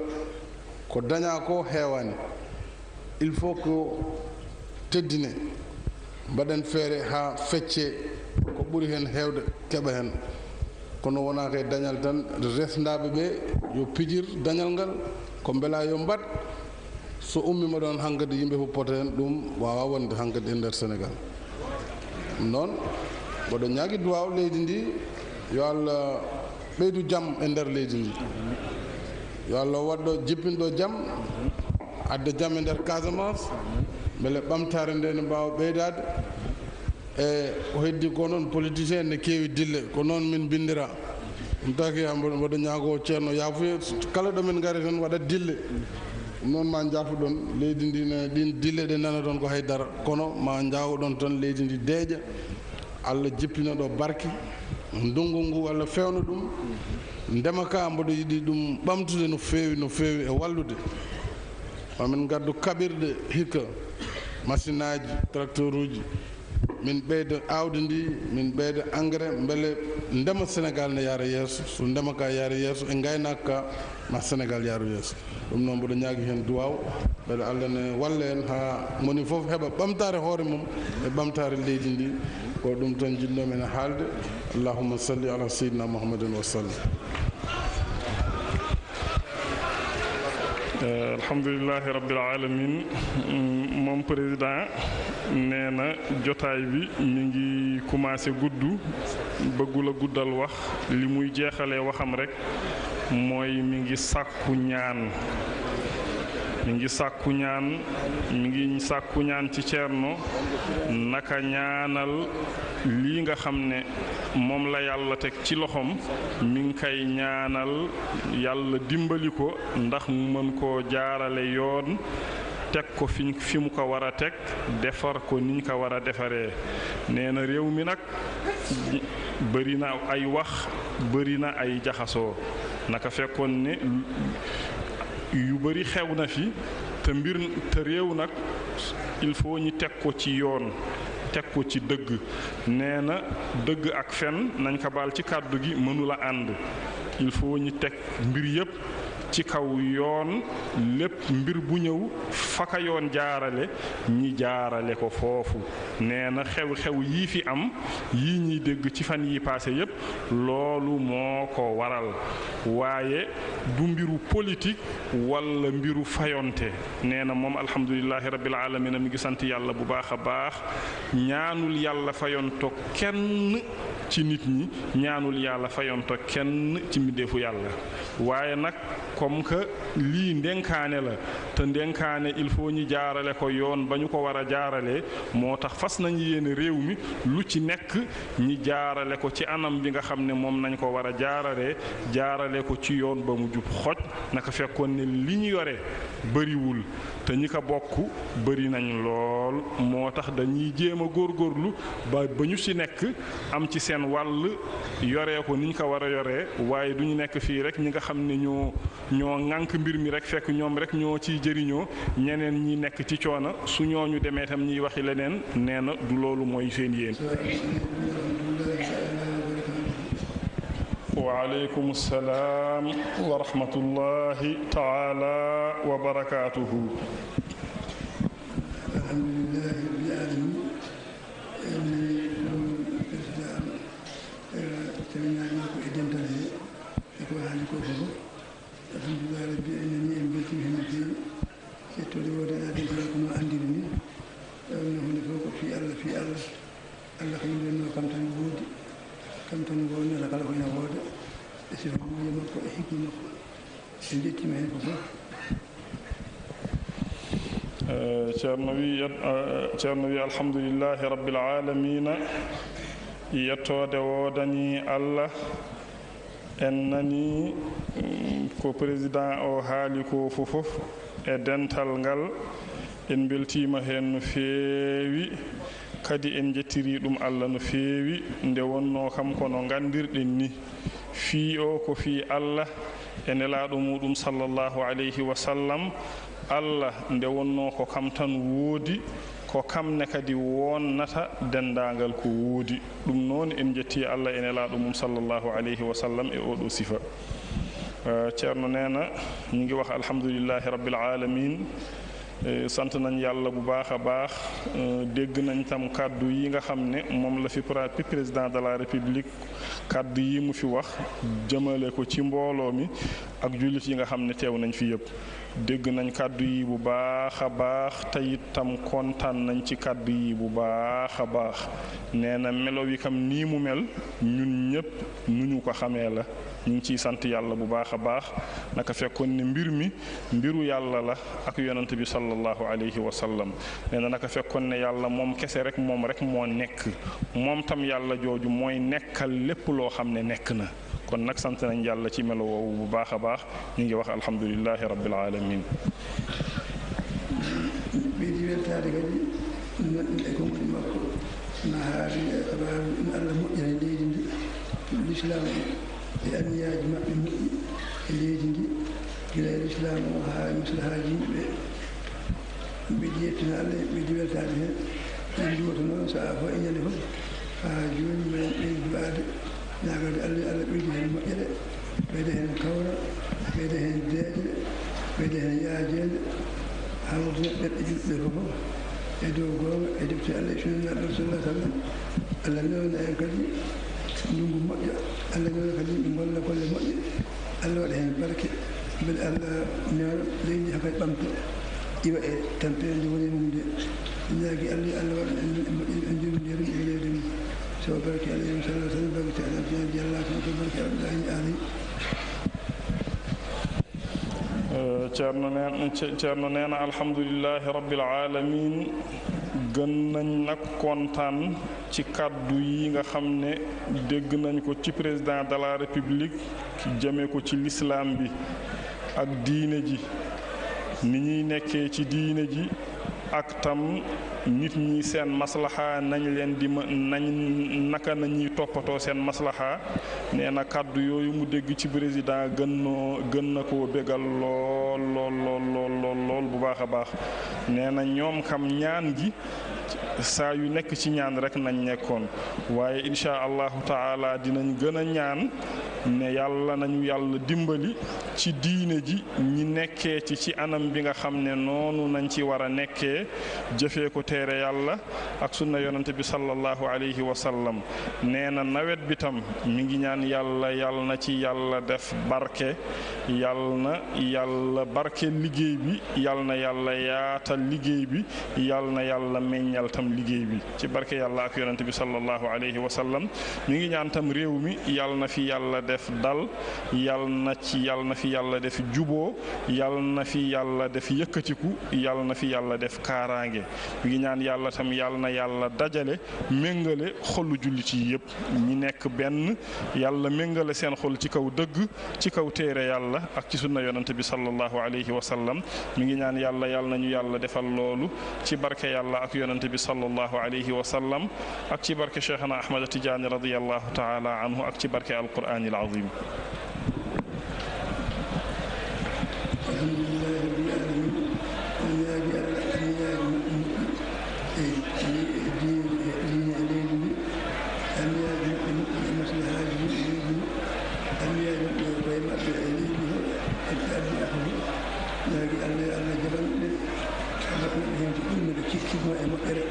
ko dañaa ko heewaani. Il faut ko teddine, mbaɗen feere haa fecce ko ɓuri heen heewde keɓa heen. Kono wonaa kay dañal tan, resndaaɓe ɓe yo pijir dañal ngal, ko mbela yo mbaɗ. So ummiima ɗoon hankadi yimɓe fof pota heen, ɗum waawaa wonde hankadi e nder Senegaal. Ɗum noon, mboɗo ñaagi duwaaw leydi ndi, yo Allah ɓeydu jam e nder leydi ndi. Yo Allah waɗɗo jippinɗo jam, adda jam e nder Casamance, mbele ɓamtaare nde ne mbaawa ɓeydaade. E o heddi ko noon politicien ne keewi dille, ko noon min mbinndira. Ɗum taki mboɗo ñaago ceerno yaafuye, kala ɗo min ngari tan waɗa dille. Ɗum noon ma njaafuɗon leydi ndi, ne ɗin dille ɗe nanaɗon ko hay dara, kono ma njaawoɗon tan leydi ndi deeƴa. Allah jippina ɗo barke, ndunngu ngu Allah fewna ɗum. Ndema ka mboɗo yiɗi ɗum ɓamtude no feewi, no feewi e wallude. Ma min ngaddu kaɓirɗe hikka, masinaaji, tracteuruuji. Min ɓeyda aawdi ndi, min ɓeyda engrais, mbele ndema Senegaal ne yaara yeeso. So ndema ka yaari yeeso, e ngaynaaka ka, ma Senegaal yaaru yeeso. Ɗum noon, mboɗo ñaagi heen duwaaw, mbele Allah ne walla en haa moni fof heɓa ɓamtaare hoore mum e ɓamtaare leydi ndi. Ko ɗum tan njiɗnoomi haalde. Allahumma salli ala Seydina Muhammadin wa sallim. Eh, alhamdulillahi rabbil alamin. Mm, moom président nee na jotaay bi mi ngi commencé gudd, bëggul a guddal wax. Li muy jeexalee waxam rek mooy mi ngi sàkku ñaan, mi ngi sàkku ñaan, mi ngi sàkku ñaan ci Ceerno, naka ñaanal lii nga xam ne moom la Yàlla teg ci loxoom. Mi ngi koy ñaanal Yàlla dimbali ko ndax mu mën koo jaarale yoon, teg ko fi, fi mu ko war a teg, defar ko niñ ko war a defaree. Nee na réew mi nag, bëri na ay wax, bëri na ay jaxasoo. Naka fekkoon ne yu bëri xew na fi, te mbir, te réew nag, il faut ñu teg ko ci yoon, teg ko ci dëgg. Nee na dëgg ak fen, nañ ko baal ci kàddu gi, mënula ànd. Il faut ñu teg mbir yépp ci kaw yoon, lépp mbir bu ñëw fa ka yoon jaarale, ñi jaarale ko foofu. Nee na xew-xew yii fi am, yii ñuy dégg ci fan yi passé yépp, loolu moo ko waral. Waaye du mbiru politique walla mbiru fayonte. Nee na moom, alhamdulillahi rabbil alamina, mi ngi sant Yàlla bu baax a baax. Ñaanul Yàlla fayonto kenn ci nit ñi, ñaanul Yàlla fayonto kenn ci mbindeefu Yàlla. Waaye nag, comme que lii ndenkaane la, te ndenkaane il faut ñu jaarale ko yoon ba ñu ko war a jaarale, moo tax fas nañu yéene réew mi lu ci nekk ñi jaarale ko ci anam bi nga xam ne moom nañ ko war a jaarale, jaarale ko ci yoon ba mu jub xoj. Naka fekkoon ne li ñu yore bëriwul, te ñi ko bokk bëri nañ lool, moo tax dañuy jéem a góorgóorlu ba, ba ñu ci nekk am ci seen wàll, yoree ko niñ ko war a yoree. Waaye du ñu nekk fii rek, ñi nga xam ne ñoo, ñoo ŋànk mbir mi rek, fekk ñoom rek ñoo ciy jëriñoo, ñeneen ñi nekk ci coono, su ñooñu demee tam ñiy waxi leneen. Nee na du loolu mooy seen yéen. Wa aleykum salaam wa rahmatullahi taala wa barakaatuhu. Alhamdulillahi rabbil alamin. En nani ɗum président, eh, calminaama ko e dental he, e ko haali ko fof. Alhamdulillahi rabbi, en nani, en mbeltiima heen no feewi. Settoode wooda e aadee kala ko no anndiri ni. Tawi no huunde fof ko fii Allah, fii Allah. Allah ko yimɓe no kam tan woodi, kam tan wonata kala ko ina wooda. E sifa mum e makko e hikma makko. En njettiima heen ko fof. Eh, Ceerno wi, yet-, eh, Ceerno wi, "Alhamdulillahi Rabbil Aalamiina." Yettoode woodani Allah. En nani, mm, ko président o haali ko fof fof e dental ngal. En mbeltiima heen no feewi, kadi en njettiri ɗum Allah no feewi, nde wonnoo kam ko no nganndirɗen ni. Fii o ko fii Allah e nelaaɗo muuɗum sallallahu alayhi wa sallam. Allah nde wonnoo ko kam tan woodi, ko kam ne kadi wonnata denndaangal ko woodi. Ɗum noon en njettii Allah e nelaaɗo mum sallallahu alayhi wa sallam e oɗo sifa. Eh, Ceerno nee na, ñu ngi wax alhamdulillahi rabbil alamin. Eh, sant nañ Yàlla bu baax a baax. Eh, dégg nañ tam kàddu yi nga xam ne moom la fi pra-, président de la République, kàddu yi mu fi wax jëmale ko ci mbooloo mi ak jullit yi nga xam ne teew nañ fi yépp. Dégg nañ kàddu yi bu baax a baax, te itam kontaan nañ ci kàddu yi bu baax a baax. Nee na melo wi kam nii mu mel, ñun ñépp nu ñu ko xamee la. Ñu ngi ciy sant Yàlla bu baax a baax. Naka fekkoon ne mbir mi, mbiru Yàlla la ak Yonent bi sallallahu alayhi wa sallam. Nee na naka fekkoon ne Yàlla moom kese rek, moom rek moo nekk. Moom tam Yàlla jooju mooy nekkal lépp loo xam ne nekk na. Kon nag sant nañ Yàlla ci melo woowu bu baax a baax. Ñu ngi wax alhamdulillahi rabbil alamin. Ɓeydi weltaade kadi e konngol makko, na haali e kabaaru ina Allah moƴƴina e leydi ndi, Lislaam e anniyaaji maɓɓe moƴƴi e leydi ndi, gila e Lislaam o haa e maslahaaji yimɓe ɓe. Ɓeydi yettina Allah, ɓeydi weltaade heen. En nduwata noon sahaa fof e ñande fof. Haa jooni, meɗen ɓeydi du'aade, ñaagaade Allah, yo Allah ɓeydu heen moƴƴere, ɓeyda heen kawral, ɓeyda heen deeƴre, ɓeyda heen yaajeende, haa wurtina ɓerɗe julɓe ɓe fof e dow goonga, e defte Allah, e sunna Nulaaɗo sallallahu alaihi wa sallam. Allah newna en kadi ndunngu moƴƴo, Allah newna kadi yimɓe ngolla golle moƴƴe. Allah waɗa heen barke, mbele Allah newna leydi ndi haa kadi ɓamta, iwa e tampere nde woni e mum nde. En ñaagii Allah, yo Allah waɗan en, en moƴƴere, en njomndira ɗum e leydi mum. Sabu barke Allah, sallallahu alaihi wa sallam, barke Seydina Tijaan radiyallahu anhu, barke Abdullahi Aali. Eh, Ceerno neen-, Ce-, Ceerno nee na, alhamdulillahi rabbil alamin. Gën nañ nag kontaan ci kàddu yi nga xam ne dégg nañ ko ci président de la République, jëme ko ci lislaam bi ak diine ji, ni ñuy nekkee ci diine ji, ak tam nit ñi seen maslaha, nañ leen di ma-, nañ, naka nañuy toppatoo seen maslaha. Nee na kàddu yooyu mu dégg ci président gën noo, gën na koo bégal lool, lool, lool, lool, lool, lool bu baax a baax. Nee na ñoom kam ñaan gi saa yu nekk ci ñaan rek nañ nekkoon, waaye incha Allahu taala dinañ gën a ñaan ne Yàlla nañu Yàlla dimbali ci diine ji, ñi nekkee ci, ci anam bi nga xam ne noonu nañ ci war a nekkee, jëfee ko téere Yàlla ak sunna Yonent bi sallallahu alayhi wa sallam. Nee na nawet bi tam mi ngi ñaan Yàlla, Yàlla na ci Yàlla def barke, Yàlla na Yàlla barke liggéey bi, Yàlla na Yàlla yaatal liggéey bi, Yàlla na Yàlla meññal tam liggéey bi ci barke Yàlla ak Yonent bi sallallahu alayhi wa sallam. Mi ngi ñaan tam réew mi, Yàlla na fi Yàlla def dal, Yàlla na ci, Yàlla na fi Yàlla def juboo, Yàlla na fi Yàlla def yëkkatiku, Yàlla na fi Yàlla def kaaraange. Mi ngi ñaan Yàlla tam, Yàlla na Yàlla dajale, méngale xolu jullit yi yépp, ñi nekk benn, Yàlla méngale seen xol ci kaw dëgg, ci kaw téere Yàlla ak ci sunna Yonent bi sallallahu alayhi wa sallam. Mi ngi ñaan Yàlla, Yàlla nañu Yàlla defal loolu ci barke Yàlla ak Yonent bi sallallahu alayhi wa sallam, ak ci barke Cheikhana Ahmad Tidiane radiyallahu taala anhu, ak ci barke Alquraanil Azim. Alhamdulillahi rabbil alamin. En ñaagi Allah, en ñaagi moƴƴi, moƴƴi e, e, e diine, e diine e leydi ndi. En ñaagi moƴƴi, moƴƴi e maslahaaji yimɓe leydi ndi. En ñaagi moƴƴi e koye maɓɓe e leydi ndi fof, e ɓe addi aduna fof. Ñaagi Allah, yo Allah jaɓan ɓe, Allah waɗa heen ko ɓuri no ɓe cikkitnoo e moƴƴere.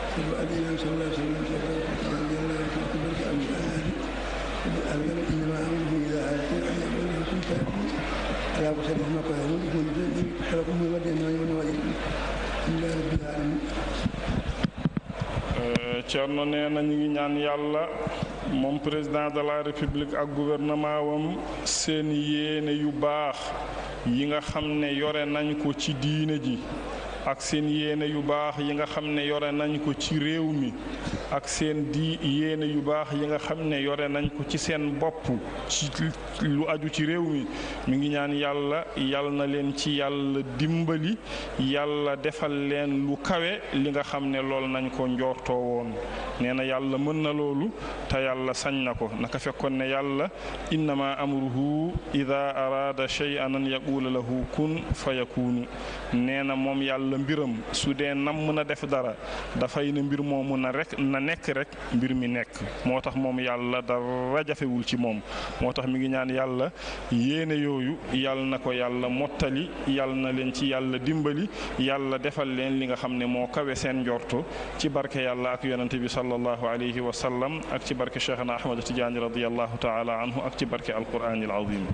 Sabu Al Imaam sallallahu alayhi wa sallam, radiyallahu taala anhu, barke Abdul Aziz. Sabu Allah, innama amruhu iza arada shay'an an yaqula lahu kun fayakun. Alaa ko sariya makko e huunde, huunde tan, kala ko ummi waɗde, no woni waɗi ɗum. Alhamdulillahi rabbil alamin. Eh, Ceerno nee na ñu ngi ñaan Yàlla, moom président de la République ak gouvernement wam, seen yéene yu baax yi nga xam ne yore nañ ko ci diine ji, Ak seen yéene yu baax yi nga xam ne yore nañ ko ci réew mi, ak seen di yéene yu baax yi nga xam ne yore nañ ko ci seen bopp, ci lu aju ci réew mi, mi ngi ñaan Yàlla, Yàlla na leen ci Yàlla dimbali, Yàlla defal leen lu kawe li nga xam ne lool nañ ko njortoo woon. Nee na Yàlla mën na loolu, te Yàlla sañ na ko. Naka fekkoon ne Yàlla, innama amruhu ida arada shay'an an yaqula lahu kun fayakunu. Nee na moom Yàlla, mbiram su dee namm na def dara, dafay ne mbir moomu na rek, na nekk rek, mbir mi nekk. Moo tax moom Yàlla dara jafewul ci moom. Moo tax mi ngi ñaan Yàlla yéene yooyu, Yàlla na ko Yàlla mottali, Yàlla na leen ci Yàlla dimbali, Yàlla defal leen li nga xam ne moo kawe seen njorto, ci barke Yàlla ak Yonent bi sallallahu alayhi wa sallam, ak ci barke Cheikhna Ahmad Tidiane radiyallahu ta'ala anhu, ak ci barke Alquranil Azim.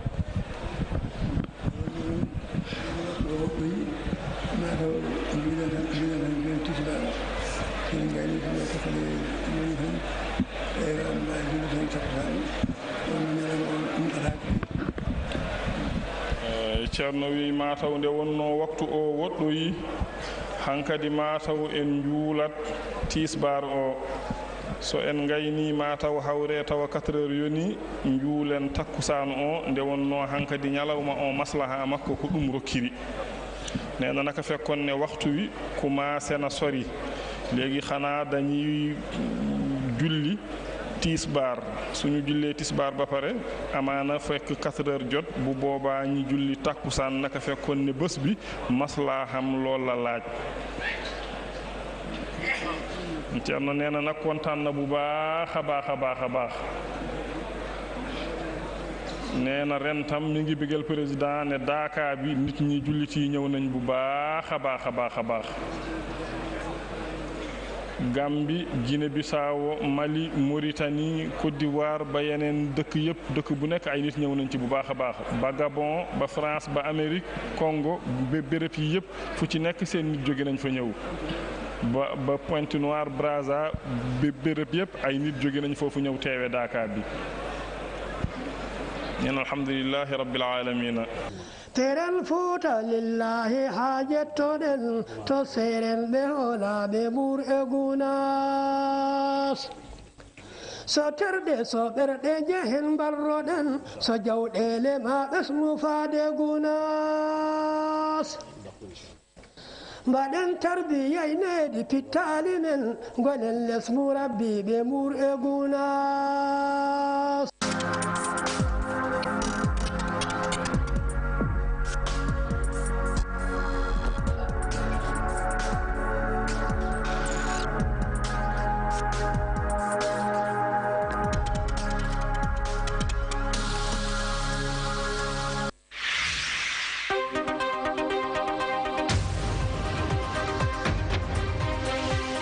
Eh, Ceerno wi, mataw nde wonnoo waktu o woɗɗoyi, hankadi mataw en njuulat tisbaar o. So en ngayni, mataw hawre tawa quatre heures yoni, njuulen takkusaan o, nde wonnoo hankadi ñalawma o maslaha makko ko ɗum rokkiri. Nee na naka fekkoon ne waxtu wi commencé na sori. Léegi xanaa dañuy julli tisbaar. Suñu jullee tisbaar ba pare, amaana fekk quatre heures jot, bu boobaa ñi julli takkusaan, naka fekkoon ne bés bi maslaa xam lool la laaj. Ceerno nee na nag kontaan na bu baax a baax a baax a baax. Nee na ren tam mi ngi bégal président ne Daaka bi nit ñi jullit yi ñëw nañ bu baax a baax a baax a baax. Gambie, Guinée Bissau, Mali, Mauritanie, Côte d'Ivoire ba yeneen dëkk yépp, dëkk bu nekk ay nit ñëw nañ ci bu baax a baax. Ba Gabon, ba France, ba Amérique, Congo, bé-, béréb yi yépp fu ci nekk seen nit jóge nañ fa ñëw. Ba, ba Pointe-Noire, Brazza, bé-, béréb yépp ay nit jóge nañ foofu ñëw teewe Daaka bi. Ñeen alhamdulillahi rabbil alamina. Teren Fuuta lillahi haa jettoɗen, to seeren ɓe hoolaaɓe Mbuur e Gunaas. So terɗe, so ɓerɗe njehen mbarroɗen, so jawɗeele ma ɓesnu faade Gunaas. Mbaɗen tarbiya e nehdi pittaali men, ngonen les murabbiiɓe Mbuur e Gunaas.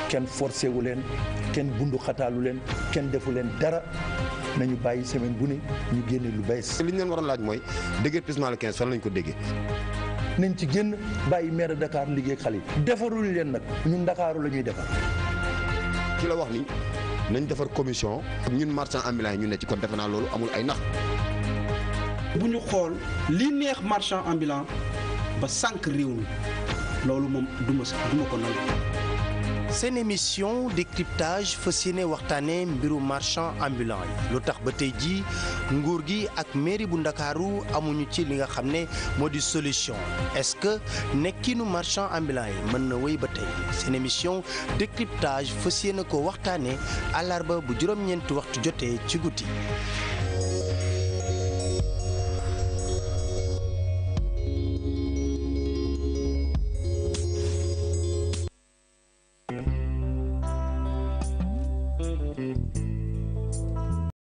Kenn forcé wu leen, kenn bundu xataalu leen, kenn defu leen dara. Nañu bàyyi semaine bu ne ñu génne lu bees. Li ñu leen waroon laaj mooy déguerpissement le quinze, fan lañ ko déggee? Nañ ci génn, bàyyi maire de Dakar liggéey ak xale yi. Defaruñu leen nag, ñun Ndakaaru la ñuy defar. Ki la wax ni nañ defar commission, ak ñun marchand ambulant yi ñu ne ci, kon defe naa loolu amul ay nax. Bu ñu xool li neex marchand ambulant ba sànq réew mi, loolu moom duma sa, duma ko nangu. Seen émission décryptage fas yéene waxtaane mbiru marchand ambulant yi. Lu tax ba tey jii nguur gi ak mairie bu Ndakaaru amuñu ci li nga xam ne moo di solution? Est-ce que nekkinu marchand ambulant yi mën na wéy ba tey? Seen émission décryptage fas yéene ko waxtaane àllarba bu juróom-ñeenti waxtu jotee ci guddi.